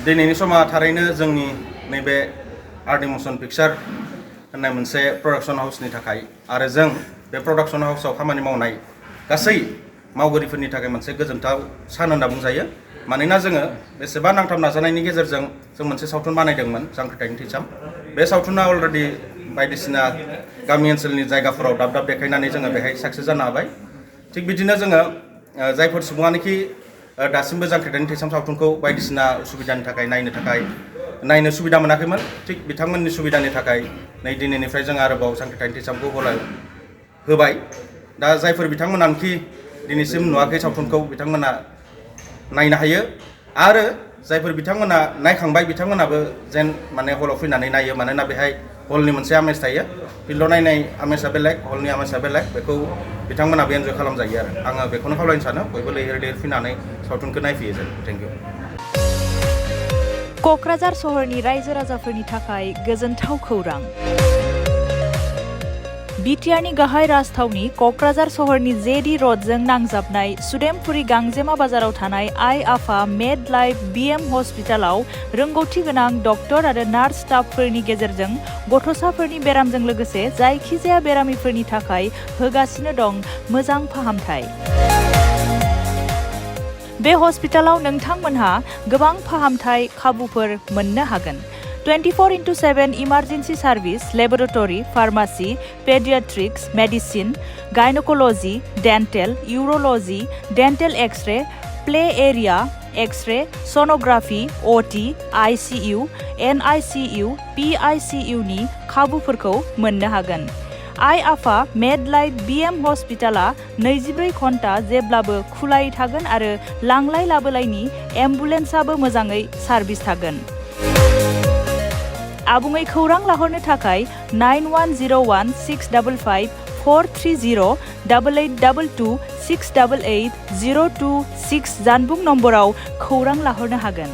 दिनैनि समा थारैनो जोंनि नैबे आर्ट मोशन पिक्चार होननाय मोनसे प्रडाक्शन हाउसनि थाखाय आरो जों बे प्रडाक्शन हाउसआव खामानि मावनाय गासै मावगिरिफोरनि थाखाय मोनसे गोजोनथाव सान होनना बुंजायो। मानोना जोङो बेसेबा नांथाब नाजानायनि गेजेरजों जों मोनसे सावथुन बानायदोंमोन जांख्रिथायनि थैसाम। बे सावथुना अलरेडि बायदिसिना गामि ओनसोलनि जायगाफोराव दाब दाब देखायनानै जोङो बेहाय साक्सेस जानो हाबाय। थिग बिदिनो जोङो जायफोर सुबुङानोखि दासिमबो जांख्रिथायनि थैसाम सावथुनखौ बायदिसिना उसुबिदानि थाखाय नायनो सुबिदा मोनाखैमोन, थिग बिथांमोननि सुबिदानि थाखाय नै दिनैनिफ्राय जों आरोबाव जांख्रिथायनि थैसामखौ होबाय। दा जायफोर बिथांमोनानोखि दिनैसिम नुवाखै सावथुनखौ बिथांमोना नायनो हायो आरो जायफोर बिथांमोना नायखांबाय बिथांमोनाबो जेन माने हलाव फैनानै नायो। मानोना बेहाय हलनि मोनसे आमेज थायो, फिल्डआव नायनाय आमेजआ बेलेग, हलनि आमेजआ बेलेग, बेखौ बिथांमोनाबो एन्जय खालामजायो आरो आङो बेखौनो खावलायनो सानो बयबो लैहोर लैहोर फैनानै सावथुनखौ नायफैयो जों। Thank you. क'क्राझार सहरनि रायजो राजाफोरनि थाखाय गोजोनथाव खौरां। बिटिआरनि गाहाय राजथावनि क'क्राझार सहरनि जेडि रडजों नांजाबनाय सुदेमपुरी गांजेमा बाजाराव थानाय आइ आफा मेड लाइफ बिएम हस्पिटालाव रोंगौथि गोनां डक्टर आरो नार्स स्टाफफोरनि गेजेरजों गथ'साफोरनि बेरामजों लोगोसे जायखिजाया बेरामिफोरनि थाखाय होगासिनो दं मोजां फाहामथाय। बे हस्पिटालाव नोंथांमोनहा गोबां फाहामथाय खाबुफोर मोननो हागोन। 24/7 emergency service, laboratory, pharmacy, paediatrics, medicine, gynaecology, dental, urology, dental x-ray, play area, x-ray, sonography, OT, ICU, NICU, PICU नि खाबुफोरखौ मोननो हागोन। आइ आफा मेड लाइफ बिएम हस्पिटाला 24 घन्टा जेब्लाबो खुलायै थागोन आरो लांलाय लाबोलायनि एम्बुलेन्सआबो मोजाङै सार्भिस थागोन। आबुङै खौरां लाहरनो थाखाय 9101 655 430 8822 688 026 जानबुं नम्बराव खौरां लाहरनो हागोन।